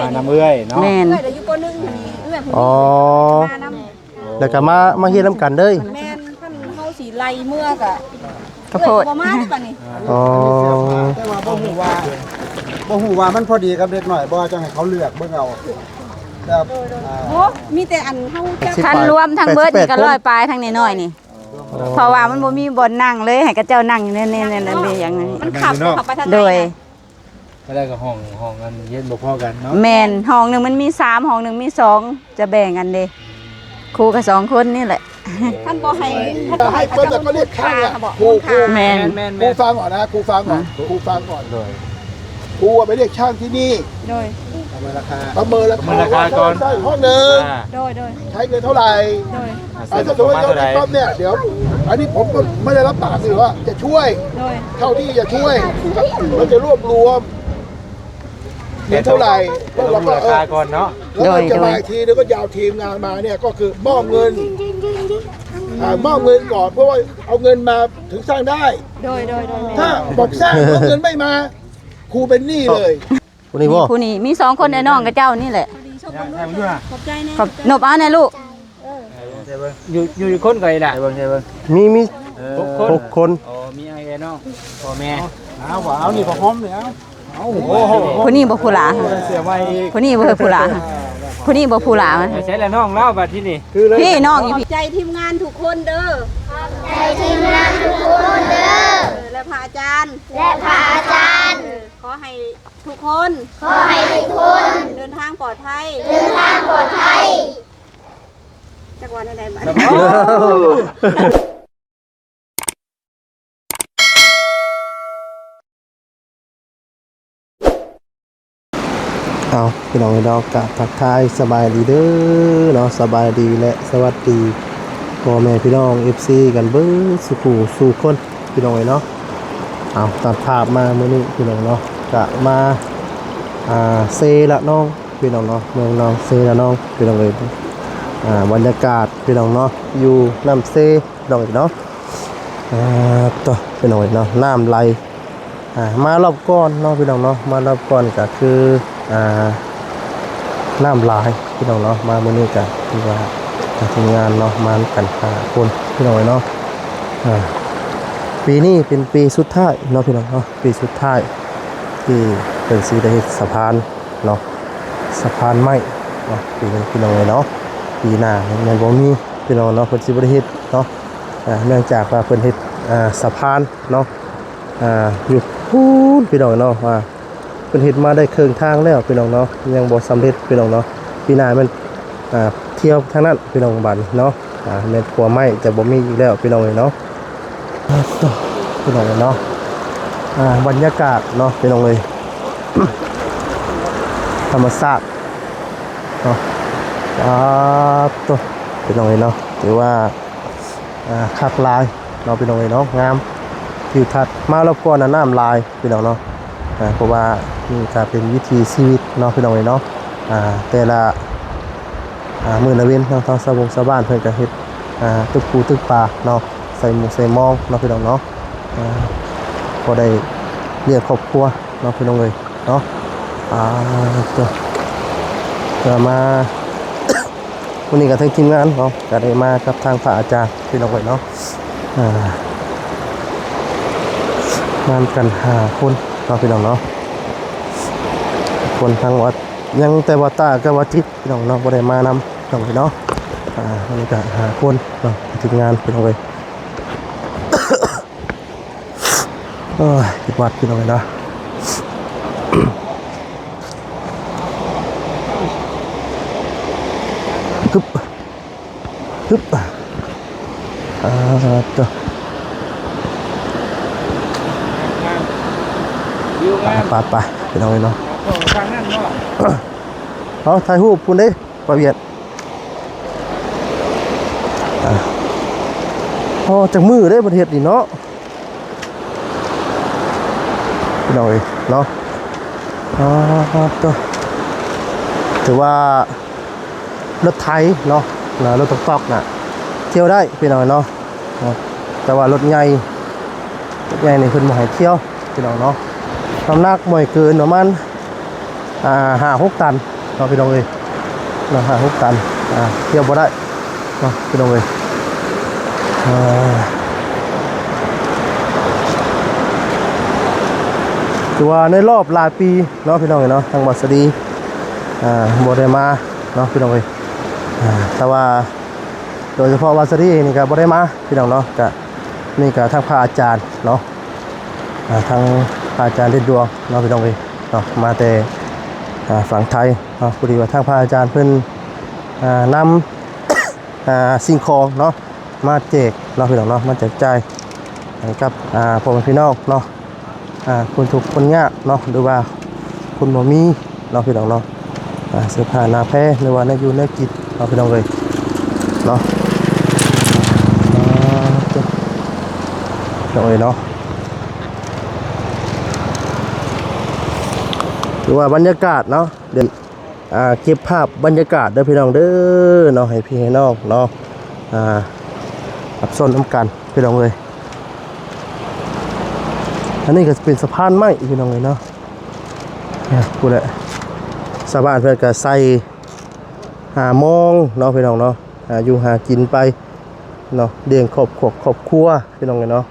ມານຳເອື້ອຍເນາະ ແມ່ນ ເອື້ອຍກໍຢູ່ ປໍໜຶ່ງ ນີ້ ເອື້ອຍຜູ້ນີ້ ອໍ ມານຳ ແລ້ວກໍມາ ມາຮຽນນຳກັນເລີຍ ແມ່ນ ຄັນເຮົາຊິໄລ່ເມືອກໍ ກໍໂພດ ເອື້ອຍກໍບໍ່ມາເດ້ບັດນີ້ ອໍ ແຕ່ວ່າບໍ່ຮູ້ວ່າ ບໍ່ຮູ້ວ່າມັນພໍດີກັບເດັກນ້ອຍບໍ່ ຈັ່ງໃຫ້ເຂົາເລືອກເບິ່ງເອົາ ແບບ ໂອ້ ມີແຕ່ອັນເຮົາຈັກ ຄັນລວມທັງເບິດນີ້ກໍ ແປດສິບແປດຄົນ ຮ້ອຍປາຍ ທັງນ້ອຍໆນີ້ ອໍ ເພາະວ່າມັນບໍ່ມີບ່ອນນັ່ງເລີຍ ໃຫ້ເຂົາເຈົ້ານັ່ງຢູ່ໃນ ໃນ ໃນ ໃນ ໃນ ໃນ ເນາະ ມັນຂັບເຂົ້າໄປທາງໃນ ໂດຍ ແລ້ວກໍຫ້ອງ ຫ້ອງອັນເຢັນບໍ່ພໍກັນເນາະ ແມ່ນ ຫ້ອງໜຶ່ງມັນມີສາມ ຫ້ອງໜຶ່ງມີສອງ ຈະແບ່ງກັນເດ້ ຄູກໍສອງຄົນນີ້ແຫຼະ ທ່ານບໍ່ໃຫ້ ໃຫ້ເພິ່ນກໍລຽກຊ່າງ ແມ່ນ ແມ່ນ ຄູຟັງກ່ອນນະ ຄູຟັງກ່ອນ ຄູຟັງກ່ອນ ໂດຍ ຄູໄປລຽກຊ່າງທີ່ນີ້ ໂດຍ ປະເມີນລາຄາ ປະເມີນລາຄາ ປະເມີນລາຄາກ່ອນ ຫ້ອງໜຶ່ງ ໂດຍ ໂດຍ ໃຊ້ເງິນເທົ່າໃດ ໂດຍ ອ່າ ສົມມຸດວ່າເທົ່າໃດ ເທົ່ານີ້ ດຽວ ອັນນີ້ຜົມກໍໄດ້ຮັບປາກຢູ່ວ່າຈະຊ່ວຍ ໂດຍ ເທົ່າທີ່ຈະຊ່ວຍ ແລ້ວຈະລວບລວມເງິນເທົ່າໃດ ແລ້ວເຮົາກໍ ເອີ ລາຄາກ່ອນເນາະ ແລ້ວກໍຈະມາ ໂດຍ ອີກທີ ແລ້ວກໍຈະເອົາທີມງານມາເນຍ ກໍຄືມອບເງິນ ອ່າ ມອບເງິນກ່ອນ ເພາະວ່າເອົາເງິນມາເຖິງສ້າງໄດ້ ໂດຍ ໂດຍ ໂດຍ ຖ້າບອກສ້າງ ແລ້ວເງິນໄມ່ມາ ຄູເປັນໜີ້ເລີຍ ຜູ້ນີ້ບໍ່ ຜູ້ນີ້ ມີສອງຄົນ ໄອ້ນ້ອງກັບເຈົ້ານີ້ແຫຼະ ຂອບໃຈແນ່ ຂອບ ນົບເອົາແນ່ລູກ ຢູ່ ຢູ່ຈັກຄົນກໍໄດ້ລະ ໃຫ້ເບິ່ງ ໃຫ້ເບິ່ງ ມີ ມີ ເອີ ຫົກຄົນ ຫົກຄົນ ອໍ ມີອ້າຍເອື້ອຍນ້ອງ ພໍ່ແມ່ ເອົາ ເອົາ ນີ້ຜ້າຫົ່ມນີ້ ເອົາ ເອົາ ໂອ້ໂຫ ຜູ້ນີ້ບໍ່ຜູ້ຫຼ້າ ເສື້ອໃໝ່ອີກ ຜູ້ນີ້ບໍ່ຜູ້ຫຼ້າ ຜູ້ນີ້ບໍ່ຜູ້ຫຼ້າ ໃສ່ລະນ້ອງລາວບັດທີນີ້ ພີ່ນ້ອງຢູ່ ຂອບໃຈທີມງານທຸກຄົນເດີ ຂອບໃຈທີມງານທຸກຄົນເດີ ແລະພະອາຈານ ແລະພະອາຈານ ຂໍໃຫ້ ທຸກຄົນ ຂໍໃຫ້ທຸກຄົນ ເດີນທາງປອດໄພ ເດີນທາງປອດໄພ ຈັກວ່າແນວໃດບາດນີ້ ເອົາ ພີ່ນ້ອງເນາະ ກະທັກທາຍສະບາຍດີເດີເນາະ ສະບາຍດີ ແລະ ສະຫວັດດີ ພໍ່ແມ່ພີ່ນ້ອງ ເອັຟຊີ ກັນເບິດສູ່ຜູ້ສູ່ຄົນ ພີ່ນ້ອງເອີຍເນາະ ເອົາ ຕັດພາບມາມື້ນີ້ພີ່ນ້ອງເນາະ ກະມາ ອ່າ ເຊລະນອງ ພີ່ນ້ອງເນາະ ເມືອງນອງເຊລະນອງ ພີ່ນ້ອງເອີຍ ອ່າ ບັນຍາກາດ ພີ່ນ້ອງເນາະ ຢູ່ນ້ຳເຊ ພີ່ນ້ອງເອີຍເນາະ ອ່າ ໂຕ ພີ່ນ້ອງເອີຍເນາະ ນ້ຳໄຫຼ ອ່າ ມາລອບກ່ອນເນາະ ພີ່ນ້ອງເນາະ ມາລອບກ່ອນກະຄື ອ່າ ນ້ຳຫຼາຍ ພີ່ນ້ອງເນາະ ມາມື້ນີ້ກະຖືວ່າ ອ່າ ທີມງານເນາະ ມານຳກັນຫ້າຄົນ ພີ່ນ້ອງເອີຍເນາະ ອ່າ ປີນີ້ເປັນປີສຸດທ້າຍເນາະ ພີ່ນ້ອງເນາະ ປີສຸດທ້າຍທີ່ເພິ່ນຊິໄດ້ເຮັດສະພານເນາະ ສະພານໄມ້ເນາະ ປີນີ້ ພີ່ນ້ອງເອີຍເນາະ ປີໜ້າຍັງບໍ່ມີ ພີ່ນ້ອງເນາະ ເພິ່ນຊິບໍ່ໄດ້ເຮັດເນາະ ອ່າ ເນື່ອງຈາກວ່າເພິ່ນເຮັດ ອ່າ ສະພານເນາະ ອ່າ ຢູ່ພຸ້ນ ພີ່ນ້ອງເນາະ ວ່າ ເພິ່ນເຮັດມາໄດ້ເຄິ່ງທາງແລ້ວ ພີ່ນ້ອງເນາະ ຍັງບໍ່ສຳເລັດ ພີ່ນ້ອງເນາະ ປີໜ້າແມ່ນ ອ່າ ທ່ຽວທາງນັ້ນ ພີ່ນ້ອງ ບາດນີ້ເນາະ ອ່າ ແມ່ນຂົວໄມ້ຈະບໍ່ມີອີກແລ້ວ ພີ່ນ້ອງເອີຍເນາະ ໂຕ ພີ່ນ້ອງເອີຍເນາະ ອ່າ ບັນຍາກາດເນາະ ພີ່ນ້ອງເອີຍ ທຳມະຊາດເນາະ ອ່າ ໂຕ ພີ່ນ້ອງເອີຍເນາະ ຖືວ່າ ອ່າ ຄັກຫຼາຍເນາະ ພີ່ນ້ອງເອີຍເນາະ ງາມ ທິວທັດ ມາລອບກ່ອນນະ ນ້ຳຫຼາຍ ພີ່ນ້ອງເນາະ ອ່າ ເພາະວ່ານີ້ກະເປັນວິຖີຊີວິດເນາະ ພີ່ນ້ອງເອີຍເນາະ ອ່າ ແຕ່ລະ ອ່າ ມື້ລະເວັນເນາະ ທາງຊາວບົງຊາວບ້ານເພິ່ນກະເຮັດ ອ່າ ຕຶກປູຕຶກປາເນາະ ໃສ່ໝູ່ໃສ່ມອງເນາະ ພີ່ນ້ອງເນາະ ອ່າ ພໍໄດ້ລ້ຽງຄອບຄົວເນາະ ພີ່ນ້ອງເອີຍເນາະ ອ່າ ໂຕ ກະມາ ມື້ນີ້ກະທາງທີມງານເນາະ ກະໄດ້ມາກັບທາງພະອາຈານ ພີ່ນ້ອງເອີຍເນາະ ອ່າ ມານຳກັນຫ້າຄົນເນາະ ພີ່ນ້ອງເນາະ ຄົນທາງວັດ ຍັງແຕ່ວ່າຕາກັບວ່າຈິດ ພີ່ນ້ອງເນາະ ບໍ່ໄດ້ມານຳ ພີ່ນ້ອງເອີຍເນາະ ອ່າ ມື້ນີ້ກະຫ້າຄົນເນາະ ທີມງານ ພີ່ນ້ອງເອີຍ. ໂອ້ຍ ເປັນຫວັດ ພີ່ນ້ອງເອີຍເນາະ ຮຶບ ຮຶບ ອ່າ ໂຕ ວິວງາມ ໄປໆ ພີ່ນ້ອງເອີຍເນາະ ທາງນັ້ນເນາະ ເອົາ ຖ່າຍຮູບພຸ້ນເດ້ ປະວຽດ ອ່າ ໂອ້ ຈັກມື້ເດ້ ປະເທດນີ້ເນາະ ພີ່ນ້ອງເອີຍເນາະ ອ່າ ໂຕ ຖືວ່າລົດໄຖເນາະ ແລະ ລົດຕອກໆ ນະ ທ່ຽວໄດ້ ພີ່ນ້ອງເນາະ ແຕ່ວ່າລົດໃຫຍ່ ລົດໃຫຍ່ນີ້ເພິ່ນບໍ່ໃຫ້ທ່ຽວ ພີ່ນ້ອງເນາະ ນ້ຳໜັກບໍ່ໃຫ້ເກີນປະມານ ອ່າ ຫ້າຫົກຕັນເນາະພີ່ນ້ອງເອີຍເນາະ ຫ້າຫົກຕັນ ອ່າ ທຽບບໍ່ໄດ້ເນາະພີ່ນ້ອງເອີຍ. ອ່າ ຖືວ່າໃນລອບຫຼາຍປີເນາະພີ່ນ້ອງເອີຍເນາະ ທາງບ່າວສາລີ ອ່າ ບໍ່ໄດ້ມາເນາະພີ່ນ້ອງເອີຍ. ອ່າ ແຕ່ວ່າໂດຍສະເພາະບ່າວສາລີນີ້ກໍບໍ່ໄດ້ມາພີ່ນ້ອງເນາະ ກະ ນີ້ກໍທາງພະອາຈານເນາະ ອ່າ ທາງພະອາຈານເດັດດວງເນາະພີ່ນ້ອງເອີຍເນາະ ມາແຕ່ ອ່າ ຝັ່ງໄທເນາະ. ພໍດີວ່າທາງພະອາຈານເພິ່ນ ອ່າ ນຳ ອ່າ ສິ່ງຂອງເນາະ ມາແຈກເນາະພີ່ນ້ອງເນາະ ມາແຈກຈ່າຍໃຫ້ກັບ ອ່າ ພໍ່ແມ່ພີ່ນ້ອງເນາະ ອ່າ ຄົນທຸກຄົນຍາກເນາະ ຫຼືວ່າຄົນບໍ່ມີເນາະພີ່ນ້ອງເນາະ. ອ່າ ເສື້ອຜ້າໜ້າແພ ຫຼືວ່າແນວຢູ່ແນວກິນເນາະພີ່ນ້ອງເອີຍເນາະ ອ່າ ພີ່ນ້ອງເອີຍເນາະ. ຖືວ່າບັນຍາກາດເນາະ ດຽວ ອ່າ ເກັບພາບບັນຍາກາດເດີພີ່ນ້ອງເດີເນາະ ໃຫ້ພີ່ໃຫ້ນ້ອງເນາະ ອ່າ ຮັບຊົມນຳກັນພີ່ນ້ອງເອີຍ. ອັນນີ້ກໍຈະເປັນສະພານໄມ້ພີ່ນ້ອງເອີຍເນາະ ອ່າ ພຸ້ນແຫຼະ ຊາວບ້ານເພິ່ນກໍໃສ່ຫາມອງເນາະພີ່ນ້ອງເນາະ ຫາຢູ່ຫາກິນໄປເນາະ ລ້ຽງຄອບຄົວ ຄອບຄົວພີ່ນ້ອງເອີຍເນາະ.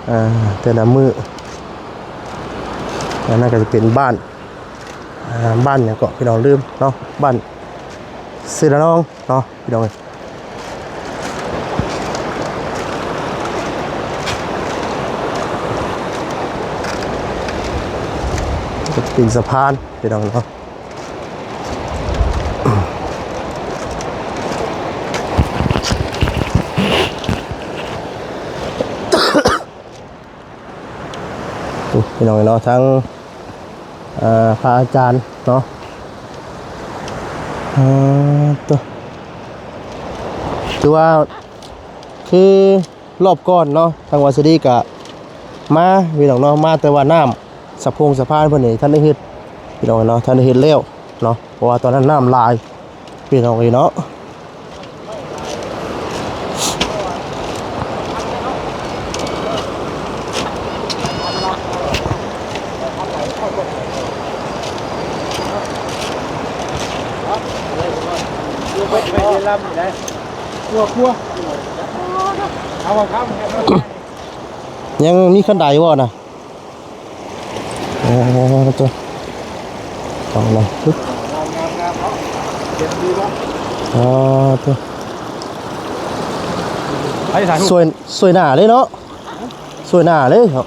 ອ່າ ແຕ່ລະມື້ ອັນນັ້ນກໍຈະເປັນບ້ານ ອ່າ ບ້ານຫຍັງເກາະພີ່ນ້ອງ ລືມເນາະ ບ້ານເຊລະນອງເນາະພີ່ນ້ອງເອີຍ. ຈະເປັນສະພານພີ່ນ້ອງເນາະ. ໂອ້ ພີ່ນ້ອງເນາະ ທາງ ອ່າ ພະອາຈານເນາະ ອ່າ ໂຕ ຖືວ່າຄື ລອບກ່ອນເນາະ ທາງວາສະດີກະມາພີ່ນ້ອງເນາະ ມາແຕ່ວ່ານ້ຳສະພົງສະພານເພິ່ນນີ້ທັນໄດ້ເຮັດພີ່ນ້ອງເນາະ ທັນໄດ້ເຮັດແລ້ວເນາະ ເພາະວ່າຕອນນັ້ນນ້ຳຫຼາຍພີ່ນ້ອງເອີຍເນາະ. ຍັງມີຄັນໄດບໍ່ນະ? ເອີ ໂຕ ເອົາລະ ເອີ ໂຕ ສວຍ ສວຍໜ້າເລີຍເນາະ ສວຍໜ້າເລີຍເນາະ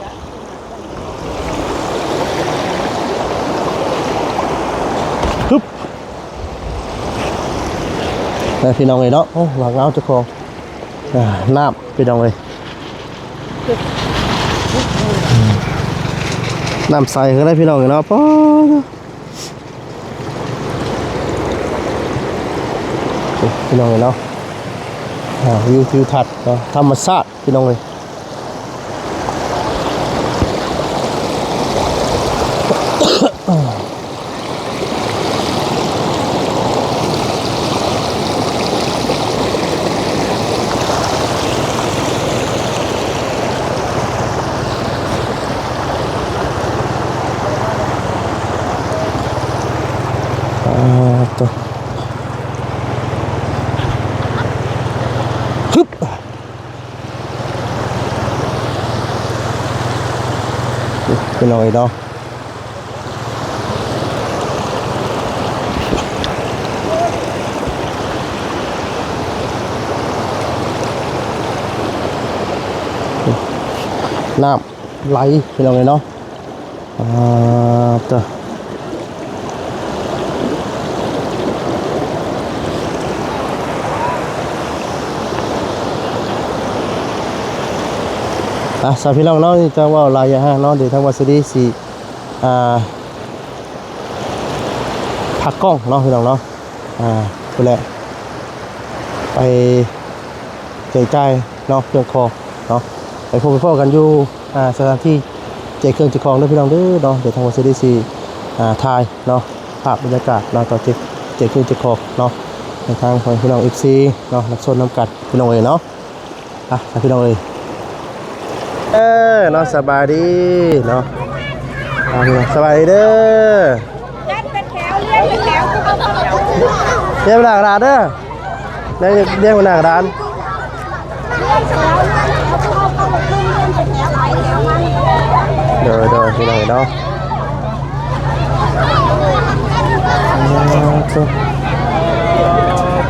ຮຶບ ເອີ ພີ່ນ້ອງເອີຍເນາະ ໂອ້ ວາງເອົາເຈົ້າຂອງ ອ່າ ນ້ຳພີ່ນ້ອງເອີຍ ນ້ຳໃສຄືໄດ້ພີ່ນ້ອງເອີຍເນາະ ໂອ້ ພີ່ນ້ອງເອີຍເນາະ ອ່າ ວິວທິວທັດເນາະ ທຳມະຊາດ ພີ່ນ້ອງເອີຍ ອ່າ ໂຕ ຮຶບ ພີ່ນ້ອງເອີຍເນາະ ນ້ຳໄຫຼ ພີ່ນ້ອງເອີຍເນາະ ອ່າ ເຕີ ອ່ະ ສາວພີ່ນ້ອງເນາະ ຈະເວົ້າຫຼາຍຢ່າງເນາະ ດຽວທາງວາສະດີຊິ ອ່າ ພັກກ້ອງເນາະ ພີ່ນ້ອງເນາະ ອ່າ ພຸ້ນແຫຼະ ໄປແຈກຈ່າຍເນາະ ເຄື່ອງຂອງເນາະ ໄປພົບໄປພໍ້ກັນຢູ່ ອ່າ ສະຖານທີ່ແຈກເຄື່ອງແຈກຂອງເດີພີ່ນ້ອງເດີເນາະ ດຽວທາງວາສະດີຊິ ອ່າ ຖ່າຍເນາະ ພາບບັນຍາກາດເນາະ ຕອນແຈກ ແຈກເຄື່ອງແຈກຂອງເນາະ ໃຫ້ທາງພໍ່ແມ່ພີ່ນ້ອງ ເອັຟຊີ ເນາະ ຮັບຊົມນຳກັນ ພີ່ນ້ອງເອີຍເນາະ ອ່ະ ພີ່ນ້ອງເອີຍ ເອີ ເນາະ ສະບາຍດີເນາະ ອ່າ ພີ່ນ້ອງ ສະບາຍດີເດີ ຈັດໄປ ຮຽງໜ້າກະດານເດີ ຮຽງໜ້າກະດານ. ໂດຍ ໂດຍ ພີ່ນ້ອງເນາະ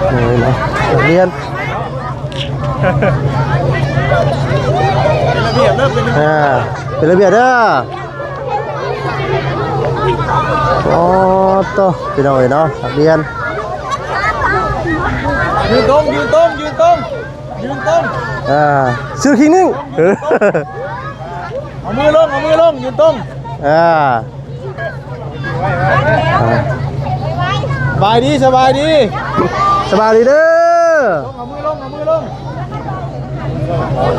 ໂດຍເນາະ ນັກຮຽນ ອ່າ ເປັນລະບຽບເດີ. ໂອ້ໂຕ ພີ່ນ້ອງເອີຍເນາະ ນັກຮຽນ ຢືນຕົງ ຢືນຕົງ ຢືນຕົງ ຢືນຕົງ ອ່າ ຊື່ຄິງນິງ ເອົາມືລົງ ເອົາມືລົງ ຢືນຕົງ ອ່າ ອ່າ ສະບາຍດີ ສະບາຍດີ ສະບາຍດີເດີ. ເອົາມືລົງ ເອົາມືລົງ ເອົາ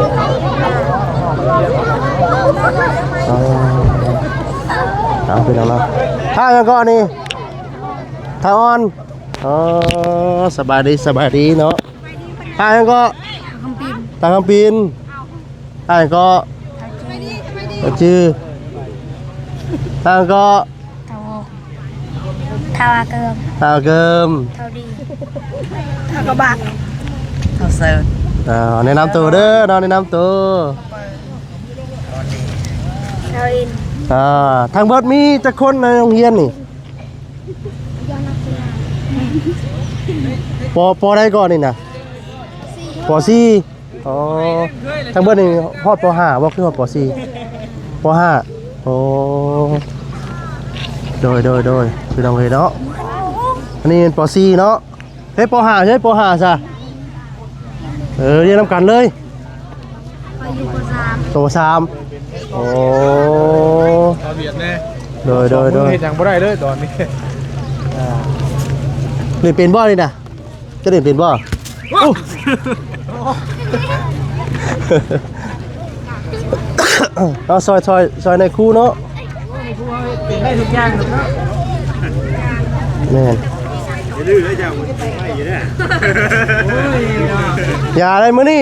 ເອົາ ພີ່ນ້ອງເນາະ ທ່ານຫຍັງເກາະນີ້ ທ່າອ່ອນ ອໍ ສະບາຍດີ ສະບາຍດີເນາະ ທ່ານຫຍັງເກາະ ທ່າຄຳປີນ ທ່ານຫຍັງເກາະ ບໍ່ຈື່ ທ່ານຫຍັງເກາະ ເທົາ ເທົາອາເກີມ ເທົາອາເກີມ ເທົາດີ ເທົາກະບາກ ເທົາເສີດ ອ່າ ແນະນຳໂຕເດີເນາະ ແນະນຳໂຕ ເທົາອິນ ອ່າ ທັງເບິດມີຈັກຄົນໃນໂຮງຮຽນນີ້ ປ ປ ໃດເກາະນີ້ນະ ປ ສີ່ ອໍ ທັງເບິດນີ້ຮອດ ປ ຫ້າ ບໍ່ ຄືຮອດ ປ ສີ່ ປ ຫ້າ ໂອ້ ໂດຍ ໂດຍ ໂດຍ ພີ່ນ້ອງເອີຍເນາະ ອັນນີ້ແມ່ນ ປ ສີ່ ເນາະ ເຮີ້ຍ ປ ຫ້າ ເຮີ້ຍ ປ ຫ້າ ຊະ ເອີ ຮຽນນຳກັນເລີຍ ຂ້ອຍຢູ່ ປ ສາມ ໂຕ ສາມ ໂອ້ ເຮັດຫຍັງບໍ່ໄດ້ເລີຍຕອນນີ້ ອ່າ ນີ້ເປັນບໍ່ນີ້ນະ ຈະເປັນບໍ່ ເອົາ ຊ່ອຍ ຊ່ອຍ ຊ່ອຍນາຍຄູເນາະ ເປັນໄດ້ທຸກຢ່າງເນາະ ແມ່ນ ຢ່າໄດ້ ມື້ນີ້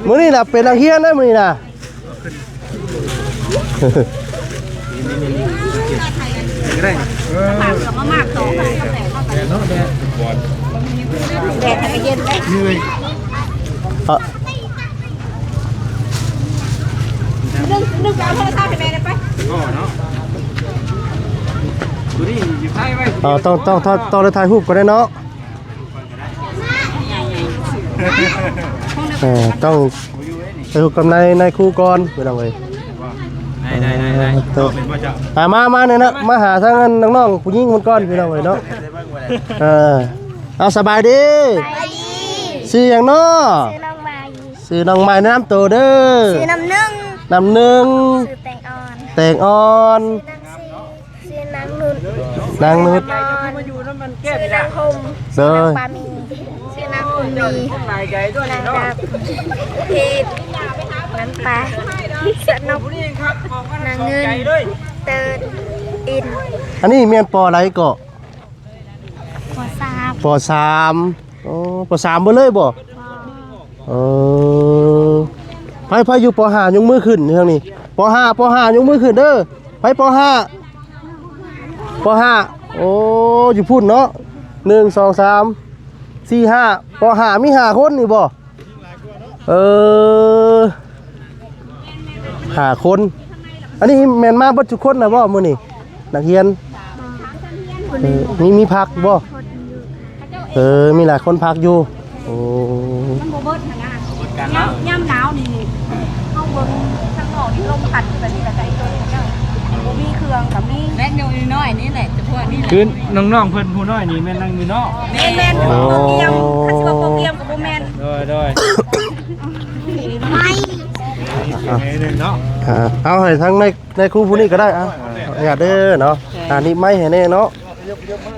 ມື້ນີ້ນະເປັນນັກຮຽນນະ ມື້ນີ້ນະ ເອົາ ຕ້ອງ ຕ້ອງ ຕ້ອງ ຕ້ອງໄດ້ຖ່າຍຮູບກ່ອນເດ້ເນາະ ເອີ ຕ້ອງໄປຮູ້ກັບນາຍ ນາຍຄູກ່ອນ ພີ່ນ້ອງເອີຍ ໄດ້ ໄດ້ ໄດ້ ໄດ້ ເອີ ເປັນບໍ່ເຈົ້າ ອ່າ ມາ ມານີ້ນະ ມາຫາທາງອັນນ້ອງໆຜູ້ຍິງເພິ່ນກ່ອນ ພີ່ນ້ອງເອີຍເນາະ ເອີ ເອົາ ສະບາຍດີ ສະບາຍດີ ຊື່ຫຍັງເນາະ ຊື່ນ້ອງໃໝ່ ຊື່ນ້ອງໃໝ່ ແນະນຳໂຕເດີ ຊື່ນ້ຳໜຶ່ງ ນ້ຳໜຶ່ງ ຊື່ແຕງອ່ອນ ແຕງອ່ອນ ຊື່ນາງສີ ຊື່ນາງນຸດ ນາງນຸດ ຊື່ນາງອອນ ຊື່ນາງຫົ່ມ ໂດຍ ຊື່ນາງຫົ່ມມີ ນາງດາວ ເພດ ນາງປາ ສະໜົບ ນາງເງິນ ເຕີນ ອິນ ອັນນີ້ແມ່ນ ປໍ ໃດເກາະ ປໍ ສາມ ປໍ ສາມ ໂອ້ ປໍ ສາມເບິດເລີຍບໍ່ ເອີ ໃຜ ໃຜຢູ່ ປໍ ຫ້າ ຍົກມືຂຶ້ນທາງນີ້ ປໍ ຫ້າ ປໍ ຫ້າ ຍົກມືຂຶ້ນເດີ ໃຜ ປໍ ຫ້າ ປໍ ຫ້າ ໂອ້ ຢູ່ພຸ້ນເນາະ ໜຶ່ງ ສອງ ສາມ ສີ່ ຫ້າ ປໍ ຫ້າ ມີ ຫ້າ ຄົນນີ້ບໍ່ ເອີ ຫ້າ ຄົນ ອັນນີ້ແມ່ນມາເບິດທຸກຄົນນະບໍ່ມື້ນີ້ ນັກຮຽນ ເອີ ມີ ມີພັກບໍ່ ເອີ ມີຫຼາຍຄົນພັກຢູ່ ໂອ້ ມັນບໍ່ເບິດຫັ້ນນະ ຍາມ ຍາມໜາວນີ້ ເຮົາເບິ່ງທາງນອກນີ້ ລົມພັດແບບນີ້ລະ ໃຈຈົນເຈົ້າ ບໍ່ມີເຄື່ອງກະມີ ແມ່ນຢູ່ນ້ອຍນີ້ແຫຼະ ຈຳພວກນີ້ແຫຼະ ຄືນ້ອງໆເພິ່ນຜູ້ນ້ອຍນີ້ແມ່ນນັ່ງຢູ່ນອກ ແມ່ນໆ ໂອ້ ບໍ່ກຽມ ຄັນຊິວ່າບໍ່ກຽມກະບໍ່ແມ່ນ ໂດຍ ໂດຍ ໄມ້ ເອົາໃຫ້ທາງນາຍ ນາຍຄູຜູ້ນີ້ກະໄດ້ ອ່ະ ອະນຸຍາດເດີເນາະ ອ່າ ໜີບໄມ້ໃຫ້ແດ່ເນາະ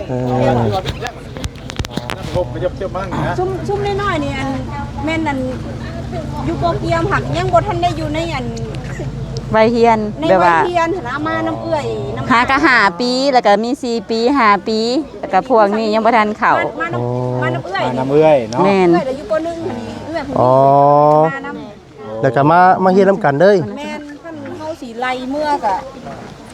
ເອີ ຊຸມ ຊຸມນ້ອຍໆນີ້ ອັນ ແມ່ນ ອັນ ຢູ່ ປ.ກຽມ ຫັ້ນ ຍັງບໍ່ທັນໄດ້ຢູ່ໃນ ອັນ ໄວຮຽນ ໃນ ແບບວ່າ ໄວຮຽນຫັ້ນນະ ມານຳເອື້ອຍ ນຳ ຫາກະຫ້າປີ ແລ້ວກະມີສີ່ປີ ຫ້າປີ ແລ້ວກະພວກນີ້ຍັງບໍ່ທັນເຂົ້າ ມານຳ ມານຳເອື້ອຍ ມານຳເອື້ອຍເນາະ ແມ່ນ ເອື້ອຍລະຢູ່ ປ.ໜຶ່ງ ຫັ້ນນີ້ ເອື້ອຍຜູ້ນີ້ ອໍ ມານຳ ແລ້ວກະມາ ມາຮຽນນຳກັນເລີຍ ແມ່ນ ຄັນເຮົາຊິໄລ່ເມືອກະ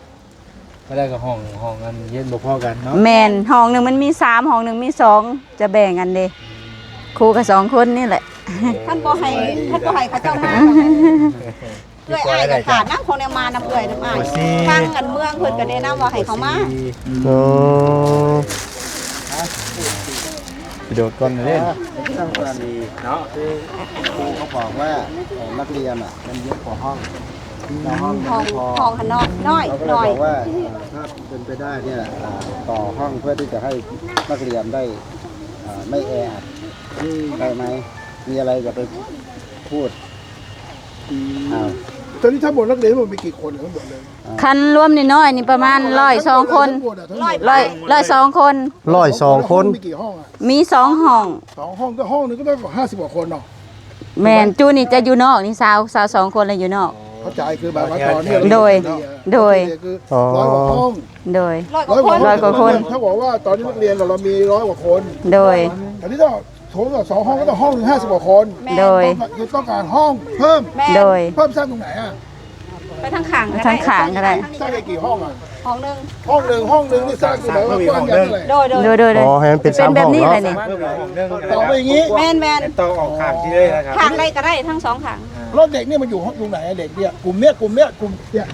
ບໍ່ໄດ້ກໍຫ້ອງ ຫ້ອງອັນຮຽນບໍ່ພໍກັນເນາະ. ແມ່ນ ຫ້ອງໜຶ່ງມັນມີສາມ ຫ້ອງໜຶ່ງມີສອງ ຈະແບ່ງກັນເດ້. ຄູກໍສອງຄົນນີ້ແຫຼະ. ເອີ ຄັນບໍ່ໃຫ້ ຄັນບໍ່ໃຫ້ເຂົາເຈົ້າມາ ເອື້ອຍອ້າຍກໍຂາດນຳ ຂອງແນວມານຳເອື້ອຍນຳອ້າຍ. ໂອ້ຍ ທາງອັນເມືອງເພິ່ນກໍແນະນຳວ່າໃຫ້ເຂົາມາ. ໂອ້ ໄປໂດດກ່ອນເດ້. ເນາະ ຄືຄູເຂົາບອກວ່າ ເອີ ນັກຮຽນອະ ມັນເຍອະກວ່າຫ້ອງ ແລ້ວຫ້ອງມັນບໍ່ພໍ ຫ້ອງ ຫ້ອງຫັ້ນເນາະ ນ້ອຍ ເຂົາກໍເລີຍບອກວ່າ ເອີ ຖ້າເປັນໄປໄດ້ເນຍ ເອີ ຕໍ່ຫ້ອງເພື່ອທີ່ຈະໃຫ້ນັກຮຽນໄດ້ ເອີ ໄມ່ແອອັດ ໄດ້ໄໝ? ມີອະໄລຈະໄປພູດ? ອືມ ອ້າວ ຕອນນີ້ທັງໝົດນັກຮຽນທັງໝົດມີກີ່ຄົນ? ທັງໝົດເລີຍ ຄັນລວມນ້ອຍໆນີ້ປະມານຮ້ອຍສອງຄົນ. ຮ້ອຍ ຮ້ອຍສອງຄົນ. ຮ້ອຍສອງຄົນ ມີກີ່ຫ້ອງອະ? ມີສອງຫ້ອງ. ສອງຫ້ອງ ກໍຫ້ອງໜຶ່ງກໍຕ້ອງຫ້າສິບກວ່າຄົນເນາະ. ແມ່ນ ຈູນີ້ຈະຢູ່ນອກນີ້ ຊາວ ຊາວສອງຄົນລະຢູ່ນອກ. ເຂົ້າໃຈ ຄືໝາຍວ່າຕອນນີ້ ໂດຍ ໂດຍ ຄື ອໍ ຮ້ອຍກວ່າຫ້ອງ. ໂດຍ ຮ້ອຍກວ່າຄົນ ຮ້ອຍກວ່າຄົນ. ຖ້າບອກວ່າຕອນນີ້ນັກຮຽນເຮົາມີຮ້ອຍກວ່າຄົນ. ໂດຍ ອັນນີ້ຕ້ອງ ສົມມຸດວ່າສອງຫ້ອງກໍຕ້ອງຫ້ອງໜຶ່ງຫ້າສິບກວ່າຄົນ. ໂດຍ ຕ້ອງ ຄືຕ້ອງການຫ້ອງເພີ່ມ. ແມ່ນ ໂດຍ ເພີ່ມສ້າງຕົງໄຫນອະ? ໄປທາງຂ້າງກໍໄດ້ ທາງຂ້າງກໍໄດ້. ສ້າງໄດ້ກີ່ຫ້ອງອະ? ຫ້ອງໜຶ່ງ ຫ້ອງໜຶ່ງ ຫ້ອງໜຶ່ງນີ້ສ້າງຂຶ້ນມາ ສ້າງເພີ່ມອີກຫ້ອງໜຶ່ງ. ໂດຍ ໂດຍ ໂດຍ ໂດຍ ໂດຍ ອໍ ໃຫ້ມັນເປັນສາມຫ້ອງເນາະ. ເປັນແບບນີ້ແຫຼະນີ້ ຕໍ່ໄປຢ່າງນີ້ ແມ່ນໆ ຕໍ່ອອກຂ້າງທີ່ເລີຍນະຄັບ. ຂ້າງໃດກໍໄດ້ ທັງສອງຂ້າງ. ແລ້ວເດັກນີ້ມັນຢູ່ຫ້ອງ ຢູ່ໃນເດັກເນີ້ຍ ກຸ່ມເນີ້ຍ ກຸ່ມເນີ້ຍ ກຸ່ມເນີ້ຍ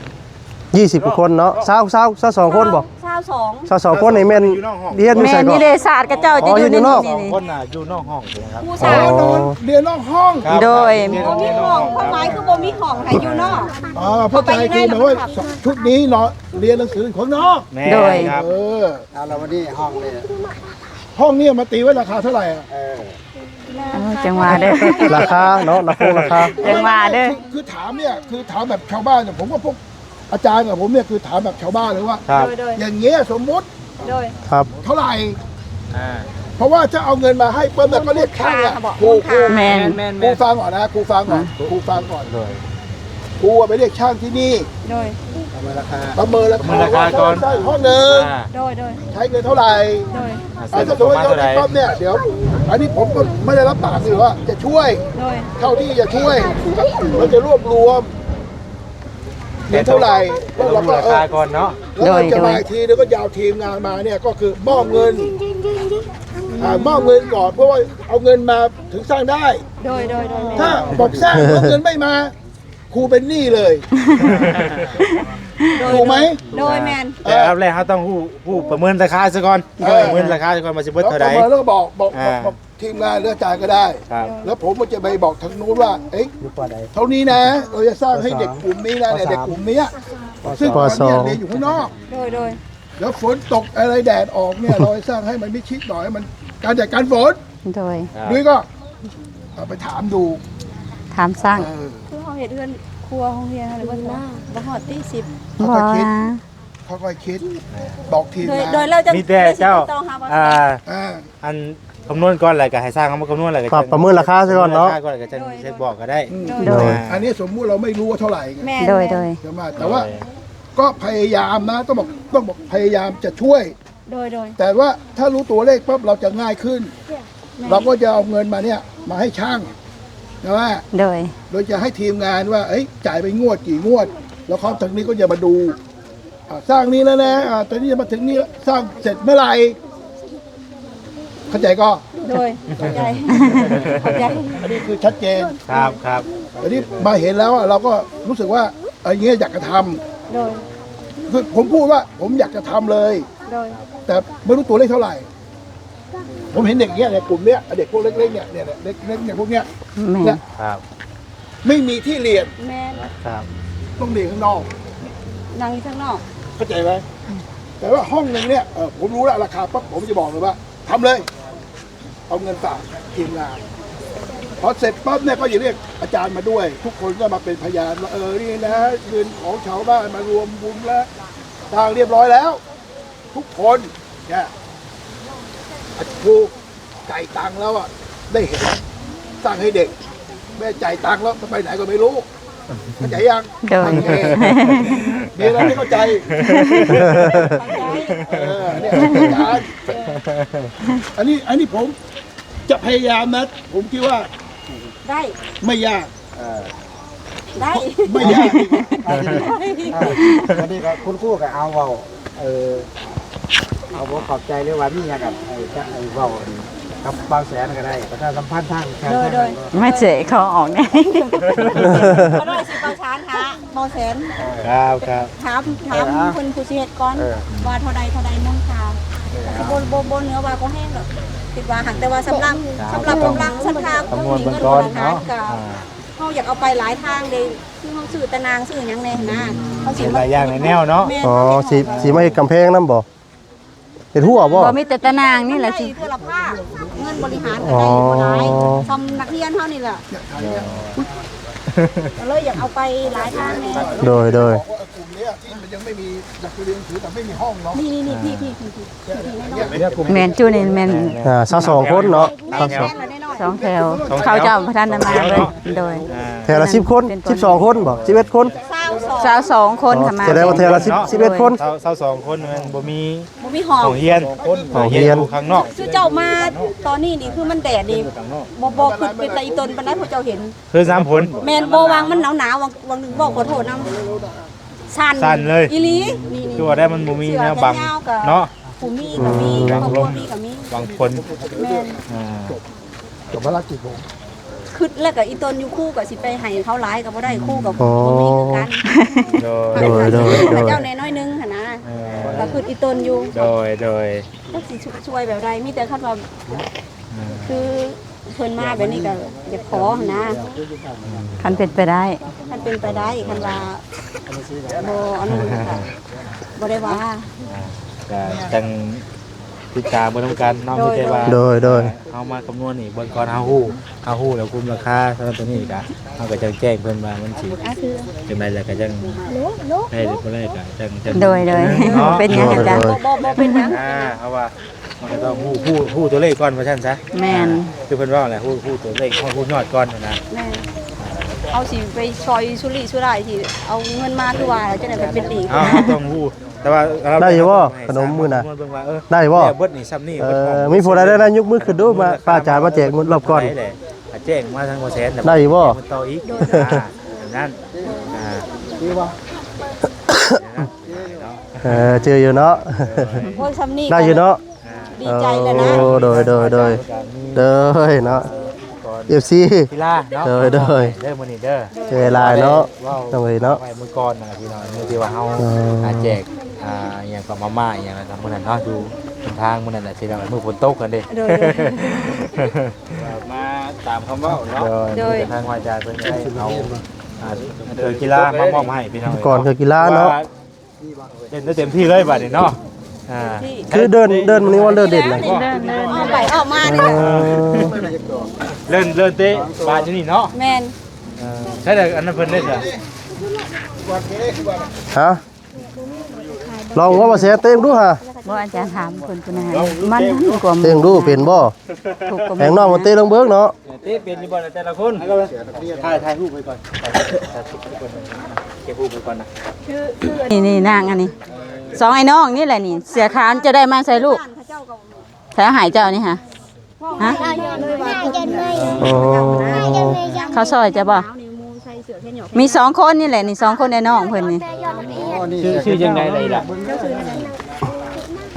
ຍີ່ສິບກວ່າຄົນເນາະ. ຊາວ ຊາວ ຊາວສອງຄົນບໍ່? ຊາວສອງ ຊາວສອງຄົນນີ້ແມ່ນຮຽນຢູ່ໃສເກາະ? ແມ່ນນິເດສາດຂະເຈົ້າ. ອໍ ຢູ່ນອກ ສອງຄົນນະຢູ່ນອກຫ້ອງ. ຄູສາວ ອໍ ນອນຮຽນນອກຫ້ອງ. ໂດຍ ບໍ່ມີຫ້ອງ ຄວາມໝາຍຄືບໍ່ມີຫ້ອງໃຫ້ຢູ່ນອກ. ອໍ ເຂົ້າໃຈ ຄືໝາຍວ່າຊຸດນີ້ເນາະ ຮຽນໜັງສືຢູ່ຂ້າງນອກ. ແມ່ນ ໂດຍ ຄັບ. ເອີ ເອົາລະ ວັນນີ້ຫ້ອງນີ້ ຫ້ອງນີ້ມາຕີໄວ້ລາຄາເທົ່າໃດອະ? ເອີ ເອີ ຈັ່ງວ່າເດີ ລາຄາເນາະ ລາຄາ ລາຄາ ຈັ່ງວ່າເດີ. ຄື ຄືຖາມເນີ້ຍ ຄືຖາມແບບຊາວບ້ານເນຍ ຜົມວ່າພວກອາຈານກັບຜົມເນີ້ຍ ຄືຖາມແບບຊາວບ້ານເລີຍວ່າ ຄັບ ໂດຍ ໂດຍ ຢ່າງເງີ້ຍ ສົມມຸດ ໂດຍ ຄັບ ເທົ່າໃດ? ອ່າ ເພາະວ່າຈະເອົາເງິນມາໃຫ້ປຶບ ແລ້ວກໍລຽກຊ່າງອະ. ຄູ ຄູ ແມ່ນ ແມ່ນ ແມ່ນ ຄູຟັງກ່ອນນະ ຄູຟັງກ່ອນ ອ່າ ຄູຟັງກ່ອນ. ໂດຍ ຄູໄປລຽກຊ່າງທີ່ນີ້ ໂດຍ ປະເມີນລາຄາ ປະເມີນລາຄາ ປະເມີນລາຄາກ່ອນ ໃຊ້ຫ້ອງໜຶ່ງ ອ່າ ໂດຍ ໂດຍ ໃຊ້ເງິນເທົ່າໃດ? ໂດຍ ອ່າ ເຊັ່ນ ສົມມຸດວ່າເທົ່ານີ້ປັບເນີ້ຍ ດຽວ ອັນນີ້ຜົມກໍໄມ່ໄດ້ຮັບປາກ ຫຼືວ່າຈະຊ່ວຍ ໂດຍ ເທົ່າທີ່ຈະຊ່ວຍ ເຮົາຈະລວບລວມເງິນເທົ່າໃດ ແຕ່ຕ້ອງ ຕ້ອງຮູ້ລາຄາກ່ອນເນາະ. ໂດຍ ແລ້ວກໍຈະມາອີກທີ ແລ້ວກໍຈະເອົາທີມງານມາເນີ້ຍ ກໍຄືມອບເງິນ ອ່າ ມອບເງິນກ່ອນ ເພື່ອວ່າເອົາເງິນມາເຖິງສ້າງໄດ້. ໂດຍ ໂດຍ ໂດຍ ຖ້າບອກສ້າງ ແລ້ວເງິນໄມ່ມາ ຄູເປັນໜີ້ເລີຍ ໂດຍ ຖືກໄໝ? ໂດຍ ແມ່ນ ແຕ່ອັນດັບແລກເຮົາຕ້ອງຮູ້ ຮູ້ປະເມີນລາຄາຊະກ່ອນ ໂດຍ ປະເມີນລາຄາຊະກ່ອນວ່າຊິເບິດເທົ່າໃດ ແລ້ວປະເມີນແລ້ວບອກ ບອກ ອ່າ ບອກທີມງານ ຫຼືອາຈານກໍໄດ້ ຄັບ ແລ້ວຜົມກໍຈະໄປບອກທາງໂນ້ນວ່າ ເອີຍ ຢູ່ ປ.ໃດ ເທົ່ານີ້ນະ ເຮົາຈະສ້າງໃຫ້ເດັກກຸ່ມນີ້ນະ ປ.ສາມ ເດັກກຸ່ມເນີ້ຍ ປ.ສາມ ຊຶ່ງ ປ.ສອງ ເຮົາຮຽນຢູ່ຂ້າງນອກ ໂດຍ ໂດຍ ແລ້ວຝົນຕົກອະໄລແດດອອກເນີ້ຍ ເຮົາຈະສ້າງໃຫ້ມັນມິດຊິດໜ້ອຍ ໃຫ້ມັນກັນແດດກັນຝົນ ໂດຍ ໂດຍ ກໍເອົາໄປຖາມດູ ຖາມຊ່າງ ເອີ ຄືເຮົາເຮັດເຮືອນຄົວໂຮງຮຽນຫັ້ນ ເບິດບໍ່? ບໍ່ຮອດຕິ ສິບ ບໍ່ນະ ຄ່ອຍໆຄິດ ຄ່ອຍໆຄິດ ບອກທີມງານ ໂດຍ ໂດຍແລ້ວຈະ ມີແຕ່ເຈົ້າ ຊິຕິດຕໍ່ຫາບໍ່ ອ່າ ອ່າ ອັນຄຳນວນກ່ອນ ແລ້ວກໍໃຫ້ຊ່າງເຮົາມາຄຳນວນ ແລ້ວກໍ ປັບ ປະເມີນລາຄາຊະກ່ອນເນາະ ປະເມີນລາຄາກ່ອນ ແລ້ວກໍຈັ່ງ ໂດຍ ຊິບອກກໍໄດ້ ໂດຍ ໂດຍ ອ່າ ອັນນີ້ສົມມຸດເຮົາໄມ່ຮູ້ວ່າເທົ່າໃດໄງ ແມ່ນ ໂດຍ ໂດຍ ແມ່ນ ແຕ່ວ່າ ໂດຍ ກໍພະຍາຍາມນະ ຕ້ອງບອກ ຕ້ອງບອກພະຍາຍາມຈະຊ່ວຍ ໂດຍ ໂດຍ ແຕ່ວ່າຖ້າຮູ້ຕົວເລກປັບ ເຮົາຈະງ່າຍຂຶ້ນ ແມ່ນ ເຮົາກໍຈະເອົາເງິນມາເນີ້ຍ ມາໃຫ້ຊ່າງ ໃນ ใช่ไหม โดย โดยจะให้ทีมงานว่า เอ้ย จ่ายเป็นงวดกี่งวด แล้วเขาทางนี้ก็จะมาดู อ่า สร้างนี้แล้วนะ อ่า ตอนนี้จะมาถึงนี่ สร้างเสร็จเมื่อไหร่ เข้าใจก็ โดย เข้าใจ เข้าใจ อันนี้คือชัดเจน ครับ ครับ อันนี้มาเห็นแล้วอะ เราก็รู้สึกว่า อันนี้อยากจะทำ โดย คือผมพูดว่า ผมอยากจะทำเลย โดย แต่ไม่รู้ตัวเลขเท่าไหร่ ผมเห็นเด็กเนี้ย ในกลุ่มเนี้ย เด็กพวกเล็กๆ เนี่ย เนี่ย เด็กเล็กเนี่ย พวกเนี้ย แม่น เนี่ย ครับ ไม่มีที่เรียน แม่น ครับ ต้องเรียนข้างนอก นั่งอยู่ข้างนอก เข้าใจไหม แต่ว่าห้องหนึ่งเนี่ย เอ่อ ผมรู้แล้วราคาปั๊บ ผมจะบอกเลยว่า ทำเลย เอาเงินฝากทีมงาน พอเสร็จปั๊บเนี่ย ก็อย่าเรียกอาจารย์มาด้วย ทุกคนก็มาเป็นพยานว่า เออ นี่นะ เงินของชาวบ้านมารวมบุญแล้ว สร้างเรียบร้อยแล้ว ทุกคนเนี่ย ครูจ่ายตังค์แล้วอะ ได้เห็น สร้างให้เด็ก แม่จ่ายตังค์แล้ว จะไปไหนก็ไม่รู้ เข้าใจยัง โดย โอเค มีอะไรไม่เข้าใจ เออ เนี่ย อาจารย์ อันนี้ อันนี้ผมจะพยายามนะ ผมคิดว่า ได้ ไม่ยาก เออ ได้ ไม่ยาก อ่า วันนี้ก็คุณครูก็เอาเว้า เออ เอาบ่เข้าใจหรือว่ามีหยังก็ เออ จะให้เว้ากับบ่าวแสนก็ได้ ประชาสัมพันธ์ทางแสน โดย โดย ไม่เสะเขาออกแน่ ขอโทษสิ ประสานหาบ่าวแสน ครับ ครับ ถาม ถาม เออ เพิ่นผู้สิเฮ็ดก่อน เออ ว่าเท่าใด เท่าใดมูลค่า เออ สิบ่ บ่ บ่เหนือว่าก็แฮงดอก คิดว่า หากแต่ว่าสำหรับ ครับ สำหรับกำลังศรัทธา คำนวณเบื้องต้นเนาะ ก็ อ่า เฮาอยากเอาไปหลายทางเด้ คือเฮาซื้อตะนางซื้อหยังแหน่นะ เฮาสิ เฮ็ดหลายอย่างหลายแนวเนาะ แม่น อ๋อ สิ สิมาเฮ็ดกำแพงนำบ่ เฮ็ดรั้วบ่ บ่ มีแต่ตะนางนี่แหละ ได้เทื่อละภาค เงินบริหารก็ได้บ่หลาย อ๋อ ส่ำนักเรียนเฮานี่แหละ ก็เลยอยากเอาไปหลายทางแหน่ โดย โดย บอกว่ากลุ่มเนี้ยที่มันยังไม่มีหนังสือเรียนหนังสือ แต่ไม่มีห้องเนาะ นี่ นี่ นี่ พี่ พี่ พี่ พี่ แม่น จุนี่แม่น อ่า ซาวสองคนเนาะ แม่น ซาวสอง แม่น สองแถว สองแถว เขาเจ้าบ่ทันได้มาเลย โดย อ่า แถวละสิบคน เป็นต้น สิบสองคนบ่ สิบเอ็ดคน ซาวสอง ซาวสองคน อ๋อ ค่ะ มา แสดงว่าแถวละสิบ สิบเอ็ดคน ซาว ซาวสองคนมันบ่มี บ่มีห้อง ห้องเรียน ห้องเรียน อยู่ข้างนอก คือเจ้ามาตอนนี้นี่คือมันแดดนี่ บ่ บ่คือเป็นตาอีตนปานใด พวกเจ้าเห็น คือน้ำฝน แม่น บ่ วางมันหนาวๆ วาง วางหนึ่งบอกขอโทษนำ สั่น สั่นเลย อีหลี นี่ นี่ คือว่าได้มันบ่มีแนวบัง เสื้อแขนยาวก็ เนาะ ผู้มีก็มี อืม ครอบครัวมีก็มี บังฝน แม่น อ่า กับภารกิจผม คิดแล้วก็อีตนอยู่ ครูก็สิไปให้เขาหลายก็บ่ได้ ครูก็ อ๋อ บ่มีคือกัน โดย โดย โดย โดย เจ้าแน่น้อยหนึ่งหั่นนะ เออ ก็คิดอีตนอยู่ โดย โดย จักสิช่วยแบบใด มีแต่คันว่า อืม คือ เพิ่นมาแบบนี้ก็อยากขอหั่นนะ คันเป็นไปได้ คันเป็นไปได้ คันว่าบ่อันนั้นก็บ่ได้ว่า อ่า ก็จั่งติดตามเบิ่งนำกันเนาะ โดย มีแต่ว่า โดย โดย เฮามาคำนวณอีกเบิ่งก่อน เฮาฮู้ เฮาฮู้แล้วคุมราคาสำหรับตัวนี้ก็ เฮาก็จั่งแจ้งเพิ่นว่ามันสิ อ่ะ คือ จั่งใดแล้วก็จั่งได้หรือบ่ได้ก็จั่ง จั่ง โดย โดย เนาะ เป็นหยังอาจารย์ โดย โดย บ่ บ่ บ่เป็นหยัง อ่า เพราะว่า มันก็ต้องฮู้ ฮู้ ฮู้ตัวเลขก่อนว่าซั่นซะ แม่น อ่า คือเพิ่นเว้าแหละ ฮู้ ฮู้ตัวเลข ฮู้ ฮู้ยอดก่อนนะ แม่น เฮาสิไปซอยสุริสุร่ายที่เอาเงินมาคือว่าจั่งใด๋มันเป็นหนี้ เฮา เฮาต้องฮู้ แต่ว่า ได้อยู่บ่ ขนมมื้อน่ะ เบิ่งว่า เออ ได้บ่ แล้วเบิดนี่ส่ำนี้ เออ เบิดของ มีผู้ใดได้นะ ยกมือขึ้นดู มา พระอาจารย์มาแจกงวดรอบก่อน ได้แหละ อ่ะ แจ้งมาทางบ่แสน ได้อยู่บ่ มันต่ออีก โดย อ่า นั่น อ่า เออ จื่ออยู่เนาะ โอ้ย ส่ำนี้ ได้อยู่เนาะ ดีใจแล้วนะ โอ้ โดย โดย โดย โดยเนาะ เอฟซี กีฬาเนาะ โดย โดย เด้อ มื้อนี้เด้อ เจอหลายเนาะ เว้า โดยเนาะ ไว้มื้อก่อนนะพี่น้อง มื้อที่ว่าเฮา เออ หาแจก อ่า อีหยังก็มาม่าอีหยังนะ มื้อนั้นเนาะ อยู่ทางมื้อนั้นแหละ ที่เรามื้อฝนตกกันเด้ โดย โดย มาตามคำเว้าเนาะ โดย โดย ทางวาจาเพิ่นก็ได้เอา อ่า เครื่องกีฬามามอบให้พี่น้อง ก่อนเครื่องกีฬาเนาะ ว่า เล่นได้เต็มที่เลยบัดนี้เนาะ อ่า คือเดิน เดินมื้อนี้ว่าเดินเด่นนะ เดิน เดิน ออกไปออกมานี่แหละ เออ เล่น เล่นเตะบาสอยู่นี่เนาะ แม่น เออ ใช่แล้วอันนั้นเพิ่นเล่นเหรอ ฮะ ลองว่ามาแชร์เตะดูฮะ บ่ อาจารย์ถามเพิ่น เพิ่นให้มันดีกว่า เตะดูเป็นบ่ ถูกกว่า แหงน้องมาเตะลองเบิ่งเนาะ เตะเป็นอยู่บ่ล่ะแต่ละคน ถ่าย ถ่ายรูปไว้ก่อน ถ่ายรูปไว้ก่อนนะ เก็บรูปไว้ก่อนนะ นี่ นี่นางอันนี้ สองไอ้น้องนี่แหละนี่ เสื้อขาวจะได้มาใส่ลูก ใส่ให้เจ้านี่ฮะ ຮະ? ໂອ້ ເຂົາຊ່ອຍເຈົ້າບໍ່? ມີສອງຄົນນີ້ແຫຼະ ນີ້ສອງຄົນ ອ້າຍນ້ອງເພິ່ນນີ້. ຊື່ ຊື່ຈັ່ງໃດລະອີ່ຫຼ້າ?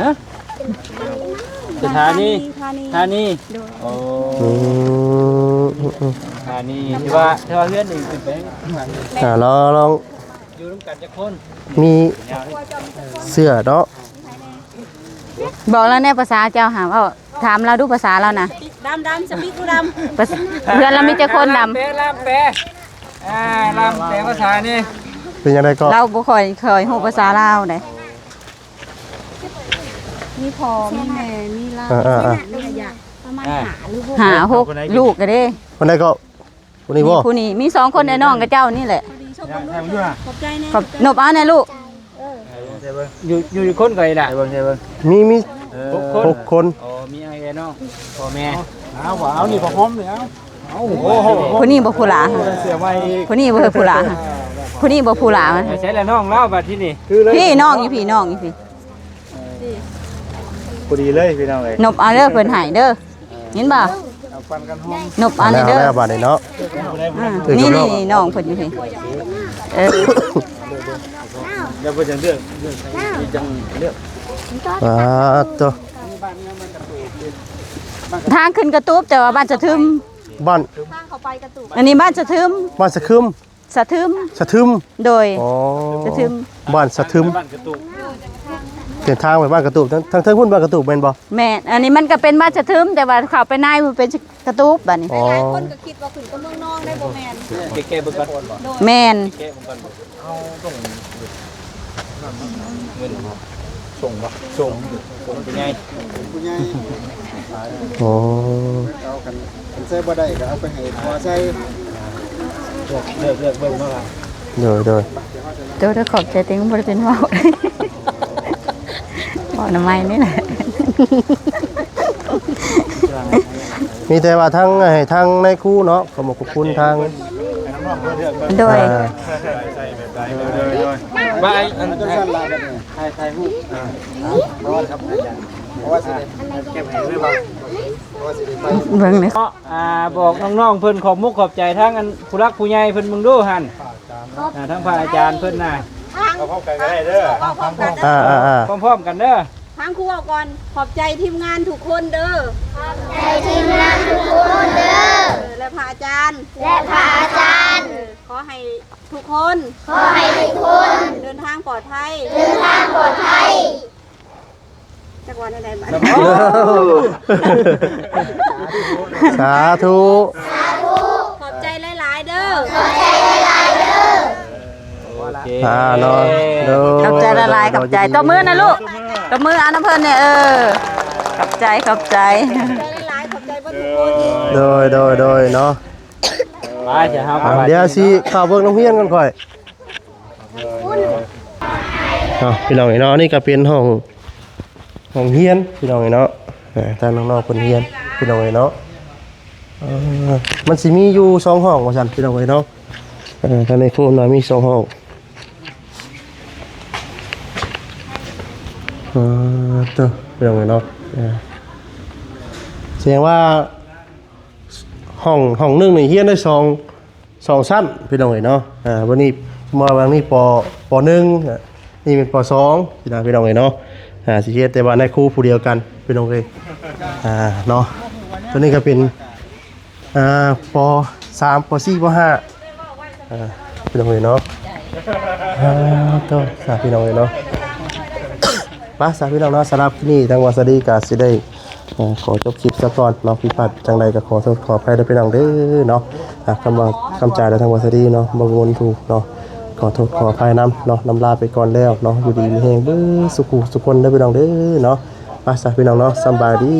ຮະ? ສະຖານີ ທານີ ໂອ້ ອືມ ທານີ ຖືວ່າ ຖືວ່າເຮືອນນີ້ຂຶ້ນໄປ ອ່າ ລອງ ລອງ ຢູ່ນຳກັນຈັກຄົນ? ມີເສື້ອເນາະ. ບອກລາວແດ່ພາສາເຈົ້າຫາ ເວົ້າ ຖາມລາວດູພາສາລາວນະ. ດຳ ດຳ ສະປີກດູດຳ. ພາສາ ເພື່ອນລາວມີຈັກຄົນດຳ? ລຳແປ ລຳແປ ອ່າ ລຳແປພາສານີ້. ເປັນຈັ່ງໃດກໍ? ລາວບໍ່ຄ່ອຍ ຄ່ອຍຮູ້ພາສາລາວເດ້. ມີພໍ່ ມີແມ່ ມີຫຼານ ອ່າໆໆ ມີອາຍະ ປະມານ ອ່າ ຫ້າ ຫຼື ຫົກ ຫ້າ ຫົກລູກກະເດ້. ຄົນໃດກໍ? ຜູ້ນີ້ບໍ່? ຜູ້ນີ້ ມີສອງຄົນ ອ້າຍນ້ອງກັບເຈົ້ານີ້ແຫຼະ. ຂອບໃຈແດ່ ຂອບ ນົບເອົາແດ່ລູກ. ຢູ່ ຢູ່ຈັກຄົນກໍອີ່ຫຼ້າ? ໃຫ້ເບິ່ງ ໃຫ້ເບິ່ງ ມີ ມີ ເອີ ຫົກຄົນ ຫົກຄົນ. ອໍ ມີອ້າຍເອື້ອຍນ້ອງ ພໍ່ແມ່. ເອົາ ເອົາ ນີ້ຜ້າຫົ່ມນີ້ ເອົາ ເອົາ ໂອ້ໂຫ ຜູ້ນີ້ບໍ່ຜູ້ຫຼ້າ ຜູ້ນີ້ບໍ່ຜູ້ຫຼ້າ ຜູ້ນີ້ບໍ່ຜູ້ຫຼ້າ. ໃສລະນ້ອງລາວບັດທີນີ້? ພີ່ນ້ອງຢູ່ ພີ່ນ້ອງຢູ່ ພີ່ ພໍດີເລີຍພີ່ນ້ອງເອີຍ. ນົບເອົາເດີ ເພິ່ນໃຫ້ເດີ ເຫັນບໍ່? ເອົາປັນກັນຫອມ ນົບເອົາແດ່ເດີ. ແລ້ວ ແລ້ວບາດນີ້ເນາະ. ອ່າ ຖືກ ນີ້ ແລ້ວ ນີ້ນ້ອງເພິ່ນຢູ່ພີ້. ເອີ ແລ້ວເພິ່ນຈັ່ງເລືອກ ເລືອກ ຈັ່ງເລືອກ. ອ່າ ໂຕ ທາງຂຶ້ນກະຕູບ ແຕ່ວ່າບ້ານສະທຶມ ບ້ານ ທາງເຂົ້າໄປກະຕູບ. ອັນນີ້ບ້ານສະທຶມ ບ້ານສະຄຶມ ສະທຶມ ສະທຶມ ໂດຍ ອໍ ສະທຶມ ບ້ານສະທຶມ ເປັນທາງໄປບ້ານກະຕູບ. ທາງ ທາງເທິງພຸ້ນບ້ານກະຕູບແມ່ນບໍ່? ແມ່ນ ອັນນີ້ມັນກະເປັນບ້ານສະທຶມ ແຕ່ວ່າເຂົ້າໄປໃນມັນເປັນກະຕູບບາດນີ້. ອໍ ຫຼາຍໆຄົນກະຄິດວ່າຂຶ້ນກັບເມືອງນອງໄດ້ ບໍ່ແມ່ນ. ແມ່ນ ເອົາຕ້ອງເງິນສົ່ງບໍ່? ສົ່ງ ສົ່ງຜູ້ໃຫຍ່ ຜູ້ໃຫຍ່. ອໍ ເອົາກັນ ຄັນໃຊ້ບໍ່ໄດ້ກໍເອົາໄປໃຫ້ພໍ່ໃຊ້. ເລືອກ ເລືອກ ເລືອກເບິ່ງເນາະ. ໂດຍ ໂດຍ ໂດຍ ຂອບໃຈ ແຕ່ຍັງບໍ່ໄດ້ເປັນເວົ້າ ເວົ້ານຳໃໝ່ນີ້ແຫຼະ. ມີແຕ່ວ່າທາງ ໃຫ້ທາງນາຍຄູເນາະ ຂໍຂອບຄຸນທາງ ໂດຍ ອ່າ ວ່າອັນ ອັນ ຖ່າຍ ຖ່າຍຮູບ ເອີ ເກັບໃຫ້ເລີຍວ່າ ເບິ່ງເນາະ. ອ່າ ບອກນ້ອງໆເພິ່ນຂອບມຸກຂອບໃຈທາງອັນຜູ້ຫຼັກຜູ້ໃຫຍ່ເພິ່ນເບິ່ງດູຫັ້ນ. ອ່າ ທາງພະອາຈານເພິ່ນນະ ເຮົາພ້ອມກັນກໍໄດ້ເດີ. ອ່າໆໆ ພ້ອມໆກັນເດີ. ທາງຄູເວົ້າກ່ອນ ຂອບໃຈທີມງານທຸກຄົນເດີ. ຂອບໃຈທີມງານທຸກຄົນເດີ ເອີ ແລະພະອາຈານ ແລະພະອາຈານ. ເອີ ຂໍໃຫ້ທຸກຄົນ ຂໍໃຫ້ທຸກຄົນ ເດີນທາງປອດໄພ ເດີນທາງປອດໄພ. ຈັກວ່າແນວໃດບາດນີ້? ສາທຸ ສາທຸ ສາທຸ. ຂອບໃຈຫຼາຍໆເດີ ຂອບໃຈຫຼາຍໆເດີ. ໂອເຄ ອ່າ ເນາະ ໂດຍ ຂອບໃຈຫຼາຍໆ ຂອບໃຈ. ຕົບມືນະລູກ ຕົບມືເອົານຳເພິ່ນແດ່. ເອີ ຂອບໃຈ ຂອບໃຈ ຂອບໃຈຫຼາຍໆ ຂອບໃຈເບິດທຸກຄົນ. ໂດຍ ໂດຍ ໂດຍ ເນາະ. ໄປ ດຽວເຮົາ ອ່າ ດຽວຊິເຂົ້າເບິ່ງໂຮງຮຽນກ່ອນຂ້ອຍ. ເອົາ ພີ່ນ້ອງເອີຍເນາະ ອັນນີ້ກໍເປັນຫ້ອງ ຫ້ອງຮຽນ ພີ່ນ້ອງເອີຍເນາະ. ອ່າ ທາງນ້ອງໆເພິ່ນຮຽນ ພີ່ນ້ອງເອີຍເນາະ. ເອີ ມັນຊິມີຢູ່ສອງຫ້ອງວ່າຊັ້ນ ພີ່ນ້ອງເອີຍເນາະ. ເອີ ທາງໃນຄູນະມີສອງຫ້ອງ. ເອີ ເຕີ ພີ່ນ້ອງເອີຍເນາະ. ເອີ ສະແດງວ່າ ຫ້ອງ ຫ້ອງໜຶ່ງນີ້ຮຽນໄດ້ສອງ ສອງຊັ້ນ ພີ່ນ້ອງເອີຍເນາະ. ອ່າ ວັນນີ້ມາວັນນີ້ ປໍ ປໍໜຶ່ງ ອ່າ ນີ້ແມ່ນປໍສອງ ພີ່ນ້ອງ ພີ່ນ້ອງເອີຍເນາະ. ອ່າ ຊິເຮັດແຕ່ວ່ານາຍຄູຜູ້ດຽວກັນ ພີ່ນ້ອງເອີຍ. ອ່າ ເນາະ ຕົວນີ້ກໍເປັນ ອ່າ ປໍສາມ ປໍສີ່ ປໍຫ້າ ອ່າ ພີ່ນ້ອງເອີຍເນາະ. ອ່າ ໂຕ ສາ ພີ່ນ້ອງເອີຍເນາະ. ໄປ ສາ ພີ່ນ້ອງເນາະ ສຳລັບຄລິບນີ້ທາງວາສະດີກໍຊິໄດ້ ເອີ ຂໍຈົບຄລິບຊະກ່ອນເນາະ. ຜິດພາດຈັ່ງໃດກໍຂໍໂທດຂໍອະໄພເດີພີ່ນ້ອງເດີເນາະ. ອ່າ ຄຳວ່າຄຳຈາແລະທາງວາສະດີເນາະ ບໍ່ມ່ວນຖືກເນາະ ຂໍໂທດຂໍອະໄພນຳເນາະ. ລຳລາໄປກ່ອນແລ້ວເນາະ ຢູ່ດີມີແຮງເບິດສູ່ຜູ້ສູ່ຄົນເດີພີ່ນ້ອງເດີເນາະ. ໄປ ສາ ພີ່ນ້ອງເນາະ ສຳບາຍດີ.